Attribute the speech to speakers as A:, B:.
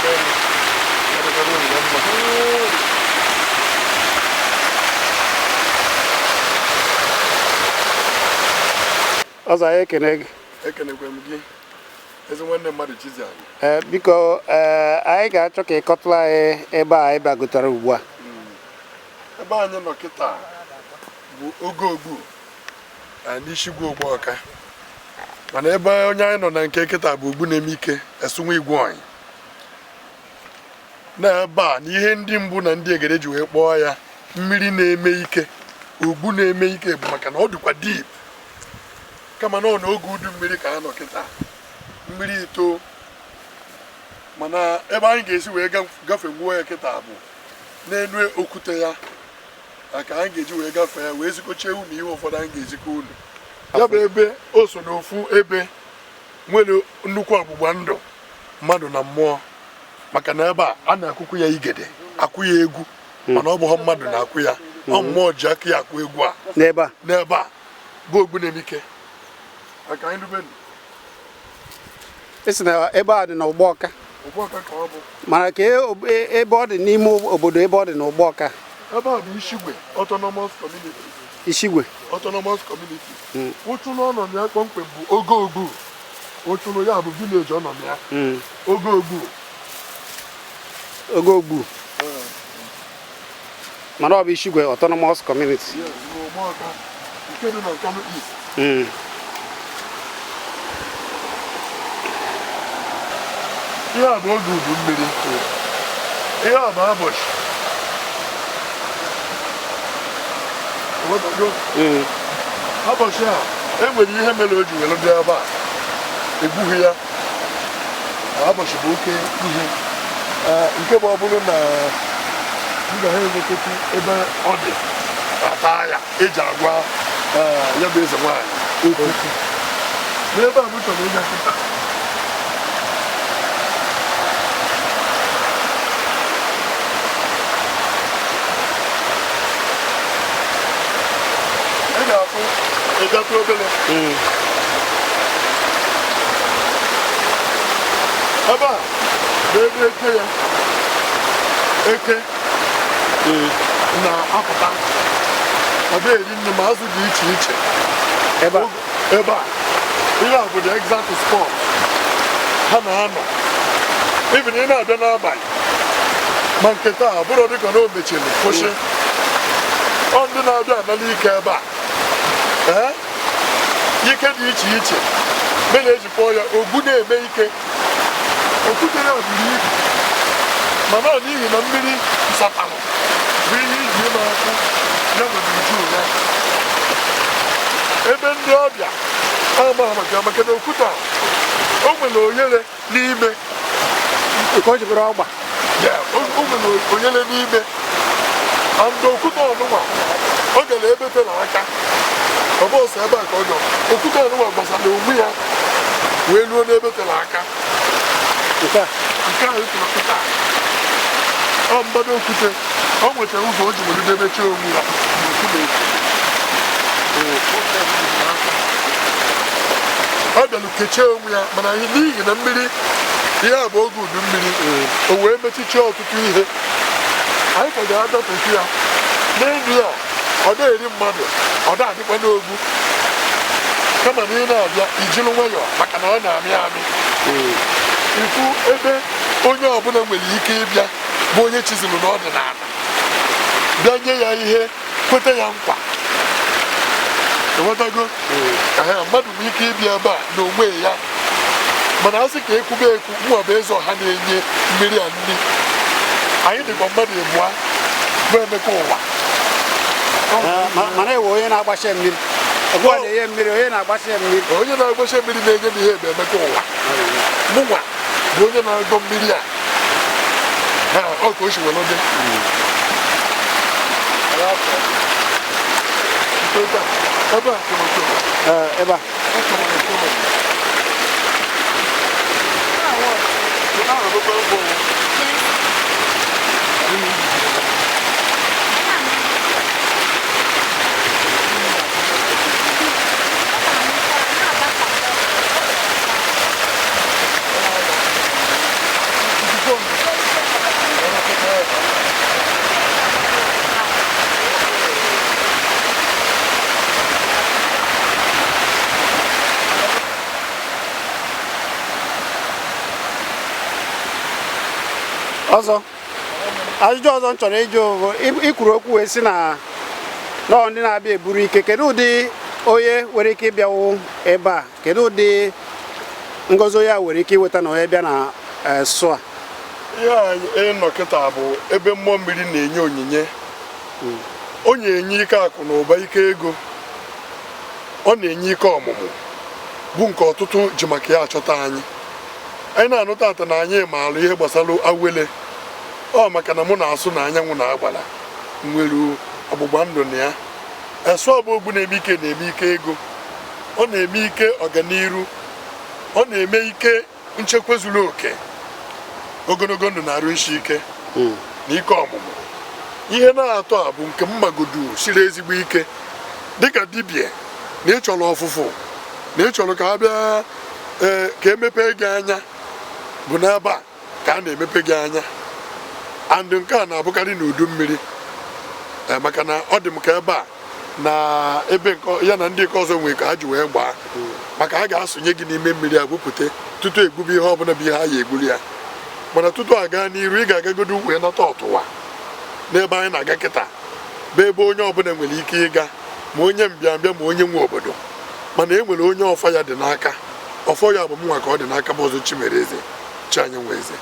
A: Ekene m. Ya dịkwara unu na mma.
B: Ọzọ, anyị ekene gị.
A: Ekenekwe m gị, ezi nwanne mmadụ Chiziani.
B: Ee, biko, ee, anyị ga-achọ ka ị kọtụrụ anyị ebe a anyị bịagotara ugbu a.
A: Ebe anyị nọ kịta bụ Ogoogbu n'Ishigwe Ugbọka, mana ebe onye anyị nọ na nke kịta bụ Ogbunemieke Esunwa Igwe Onyi. Na ebe a na ihe ndị mbụ na ndị egede ji wee kpọọ ya mmiri na-eme ike, ogbu na-eme ike, bụ maka na ọ dịkwa deep. Kama na ọ n'oge udu mmiri ka ha nọ kịta, mmiri ito. Mana ebe anyị ga-esi wee gafee gwuo ya kịta bụ n'elu okwute ya ka anyị ga-eji wee gafee ya, wee zikochie unu ihe ụfọdụ anyị ga-ezikọ unu. Ya bụ ebe o so n'ofu ebe nwere nnukwu ọgbụgba ndụ mmadụ na mmụọ, maka na ebe a a na-akwụkwụ ya igede, akwụ ya egwu, mana ọ bụghị mmadụ na-akwụ ya, ọ mmụọ ji aka ya akwụ egwu a.
B: N'ebe a?
A: N'ebe a bụ Ogbunemieke maka anyị rubenu.
B: Esi na ebe a dị n'Ụgbọka?
A: Ugbọka ka ọ bụ.
B: Mana ka ebe ọ dị n'ime obodo, ebe ọ dị n'Ụgbọka?
A: Ebe a bụ Ishigwe Autonomous Community.
B: Ishigwe
A: Autonomous Community. Ụchụlụ ọ nọ na ya kpọmkwem bụ Ogoogbu. Ụchụlụ ya bụ village ọ nọ na ya. Ogoogbu.
B: Ogoogbu, mana ọ bụ Ishigwe Autonomous Community.
A: Yes, n'Ụgbọka nke dị na Nkanu East. Ihe a bụ oge udu mmiri, ihe a bụ abọchị. Ịghọtago? Abọchị a, e nwere ihe mere o ji were bịa ebe a, egbughị ya. Abọchị bụ oke ihe. Ee, nke bụ ọ bụrụ na m ga ha enwetatu ebe ọ dị ata ya eji agwa, ee, ya bụ eze nwaanyị okwu n'ebe a m chọrọ ịga kịta. Ị ga-afụ ịgatụ obere ebe a bụ ebe eke ya, eke na-apụta, ọ bụ eri nne ma azụ dị iche iche.
B: Ebe a?
A: Ebe a, ihe a bụ the exact spot ha na-anọ. Even ị na-abịa n'abalị ma nke taa bụrụ dịka na o mechiri kwụsị, ọ ndị na-abịa anala ike ebe a, ee, ike dị iche iche mere eji kpọọ ya ogbu na-eme ike. Okwute ya buru ibu, mana ọ n'ihi na mmiri satalụ bụ ihe iji na-akwụ ya nwere uju ya. Ebe ndị ọbịa ama maka na okwute a, o nwere oghere n'ime.
B: Nke o jibere ọgba?
A: Ya, o nwere oghere n'ime, and okwute ọnụnwa ọ gara ebe tere aka, ọ bụ ọsọ ebe a ka ọ nọ. Okwute ọnụnwa gbasara onwe ya wee ruo n'ebe tere aka.
B: Nke a?
A: Nke a ịtụrụ kịta, ọ mgbado okwute ọ nwetara ụzọ o ji were debechie onwe ya n'okwute. Ọ bịara kechie onwe ya, mana n'ihi na mmiri, ihe a bụ oge udu mmiri, o wee mechichie ọtụtụ ihe. Anyị ka ga-adọpụta ya n'elu ya. Ọ na-eri mmadụ, ọ na-adịkwa n'ogbu, kama na ị na-abịa ijiri nwayọọ maka na ọ na-amị amị. Ikwu ebe onye ọbụla nwere ike ịbịa bụ onye chizuru n'ọdịnala, bịa nye ya ihe, kweta ya nkwa. Ịghọtago? Ehe, mmadụ nwere ike ịbịa ebe a n'onwe ya, mana a sị ka ekwube ekwu, mụọ bụ eze ọha na-enye mmiri a nri. Anyị dịkwa mmadụ ịbụa bụ Emeka Ụwa.
B: Mana ewe onye na-agbacha mmiri, ọgụ a na-enye mmiri, onye na-agbacha mmiri?
A: Onye na-agbacha mmiri na-enye m ihe bụ Emeka Ụwa. Mụnwa bụ onye na-agọ mmiri a. Ha, ọ ka o si were dị. Ebe a, ebe a kụrụ kụrụ.
B: Ee, ebe a.
A: Ọ kụrụ kụrụ. Ah, bụkwa mbụ.
B: Ọzọ, ajụjụ ọzọ m chọrọ ịjụ bụ, i kwuru okwu wee sị na nọọ ndị na-abịa eburu ike. Kedu ụdị onye nwere ike ịbịawu ebe a? Kedu ụdị ngọzi onye a nwere ike iweta na onye bịa na esụ a?
A: Ihe a ịnọ kịta bụ ebe mmụọ mmiri na-enye onyinye. Ọ na-enye ike akụ na ụba, ike ego, ọ na-enye ike ọmụmụ, bụ nke ọtụtụ ji maka ya achọta anyị. Anyị na-anụ tata na anyị maara ihe gbasara awele ọ, maka na mụ na-asụ na anyanwụ na agbara nwere ọgbụgba ndụ na ya. Esụ ọbụ ogbu na-eme ike, na-eme ike ego, ọ na-eme ike ọganiru, ọ na-eme ike nchekwa zuru oke, ogologo ndụ na-arụ isi ike na ike ọmụmụ. Ihe na-atọ a bụ nke mmagodu siri ezigbo ike dịka dibịa na ịchọrọ ọfụfụ na ịchọrọ ka a bịa, ee, ka emepee gị anya, bụ n'ebe a ka a na-emepe gị anya. And nke a na-abụkarị n'udu mmiri, ee, maka na ọ dị m ka ebe a na ebe nke ya na ndị nke ọzọ nwere ka ha ji wee gbaa, maka a ga-asụnye gị n'ime mmiri a bupute tutu egbube ihe ọbụla bụ ihe a ya egburu ya. Mana tutu a gaa n'iru, ị ga-agagodo wee nata ọtụwa n'ebe anyị na-aga kịta, bụ ebe onye ọbụla nwere ike ịga, ma onye mbịambịa ma onye nwe obodo. Mana e nwere onye ọfọ ya dị n'aka. Ọfọ ya bụ mụnwa ka ọ dị n'aka, bụ ọzọ Chimereze, chi anyị nwe eze.